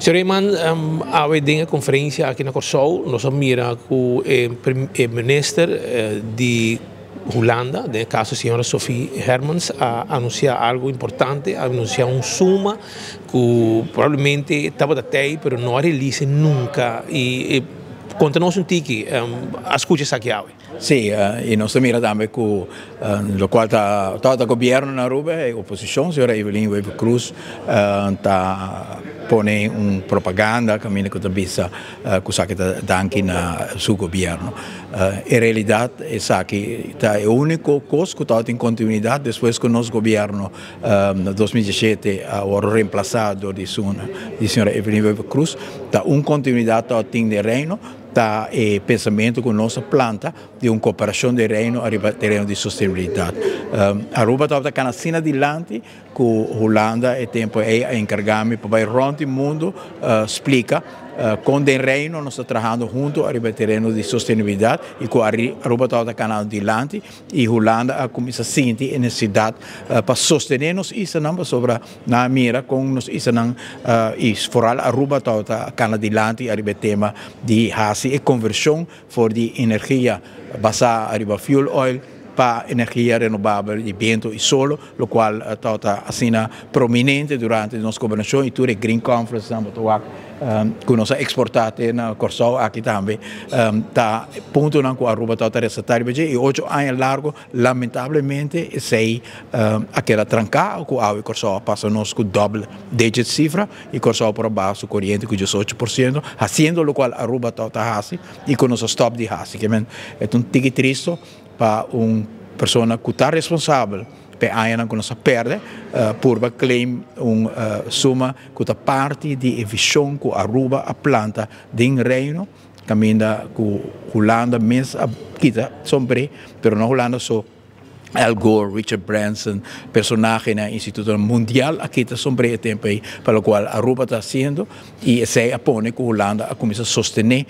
Señor Eman, awe den e conferencia aki na Corsou, nos a mira cu e minister di Hulanda, den caso señora Sophie Hermans, a anuncia algo importante, a anuncia un suma cu probablemente tabata tey, pero no a release nunca. Y conta nos un tiki, a scucha esaki awe. Si, y nos a mira tambe cu locual ta gobierno na Aruba y oposicion, señora Evelyn Wever Croes, ta pone un propaganda caminda cu ta bisa cu esaki ta danki na su gobierno. En realidad esaki ta e unico cos cu ta tin continuidad despues cu nos gobierno na 2017 a wordo reemplaza door di señora Evelyn Wever Croes, ta un continuidad ta tin den Reino, ta e pensamento cu nos a planta di un cooperacion di Reino ariba tereno di sostenibilidad. Aruba tabata cana asina dilanti cu Hulanda e tempo ey a encarga mi pa bay rond di mundo splica con den Reino nos ta trahando hunto ariba e tereno di sostenibilidad y cu Aruba tabata cana dilanti y Hulanda a cuminsa sinti e necesidad pa sostene nos islanan pasobra nan a mira con nos islanan y vooral Aruba tabata cana dilanti ariba e tema di haci e conversion for di energia basa ariba fuel oil pa energia renobabel di biento y solo, locual tabata asina prominente durante nos gobernacion y tur e Green Conference nan bo ta wak cu nos a exporta te na Corsou aki tambe ta puntonan cu Aruba tabata resalta riba dje y 8 aña largo lamentablemente esey a keda tranca cu awe Corsou a pasa nos cu double digit cifra y Corsou por a baha su coriente cu 18% haciendo locual Aruba tabata haci y cu nos a stop di haci. Ke men e ta un tiki tristo pa un persona cu ta responsabel p'e añanan cu nos a perde purba claim un suma cu ta parti di e vision cu Aruba a planta den Reino, caminda cu Hulanda mes a kita sombre, pero no Hulanda so, Al Gore, Richard Branson, personahenan institutonan mundial a kita sombre e tempo ey pa locual Aruba ta haciendo y esey a pone cu Hulanda a cuminsa sostene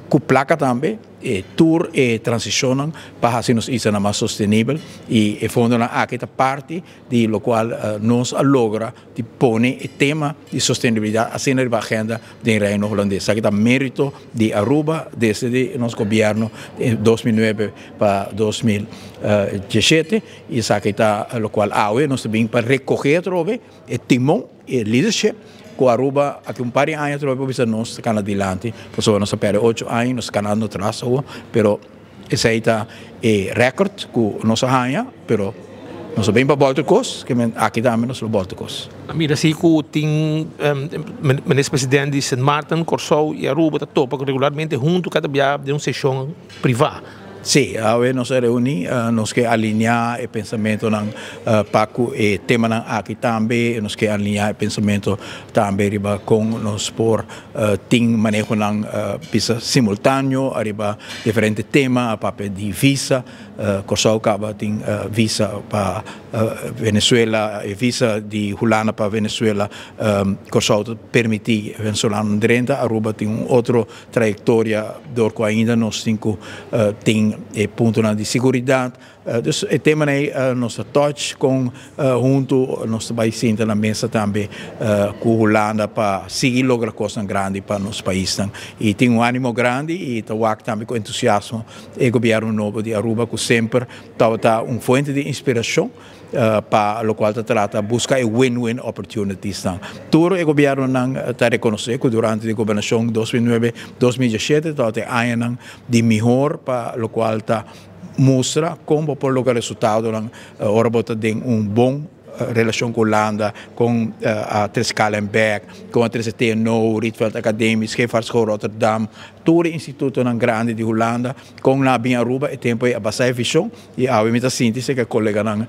cu placa tambe e tur e transicionnan pa haci nos islanan mas sostenibel y e fondonan aki ta parti di locual nos a logra di pone e tema di sostenibilidad asina riba agenda den Reino Hulandes. Esaki ta merito di Aruba desde di nos gobierno den 2009 pa 2017 y esaki ta locual awe nos ta bin pa recoge atrobe e timon y e leadership cu Aruba aki un par di aña atrobe por bisa nos ta cana dilanti pasobra nos a perde 8 aña y nos ta canando atras awor pero esey ta e record cu nos a haña pero nos a bin pa bolter cos ke men aki tambe nos lo bolter cos. A mira si cu tin Minister President di Sint Maarten, Corsou y Aruba ta topa regularmente hunto cada bia den un sesion priva. Sí, awe nos a reuní, nos ke alineá e pensamentonan pa ku e temanan aki tambe, nos ke alineá e pensamento tambe riba kon nos por tin manehonan bisa simultáneo ariba diferente tema, a papia di visa, Kòrsou kaba tin visa pa Venezuela, e visa di Hulanda pa Venezuela, Kòrsou ta permití venezolanonan drenta, Aruba tin un otro trayectoria door cu ainda nos tin cu tin e puntonan di seguridad. Dus e temanan ey nos ta touch con hunto nos ta bay sinta na mesa tambe cu Hulanda pa sigui logra cosnan grandi pa nos paisnan. Y tin un animo grandi y ta wak tambe cu entusiasmo e gobierno nobo di Aruba cu semper tabata un fuente di inspiracion. Pa locual ta trata busca e win-win opportunitiesnan. Tur e gobiernonan ta reconoce cu durante di gobernacion 2009, 2017 tabata e añanan di mihor pa locual ta mustra con bo por logra resultadonan ora bo ta den un bon relacion cu Hulanda, con a trece KLM bek, con a trece TNO, Rietveld Academie, Scheepvaartschool Rotterdam, tur e institutonan grandi di Hulanda, con nan a bin Aruba e tempo ey a basa e vision. Y awe mi ta sinti si ke coleganan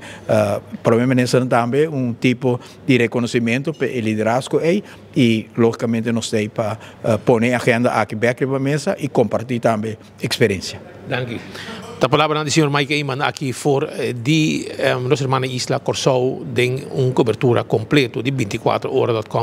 Prome Ministernan tambe un tipo di reconocimento pa e liderazgo ey y logicamente nos ta ey pa pone e agenda aki bek riba mesa y comparti tambe experiencia. Danki. Ta palabranan di señor Mike Eman aki for di nos hermana isla Corsou den un cobertura completo di 24 ora dot com.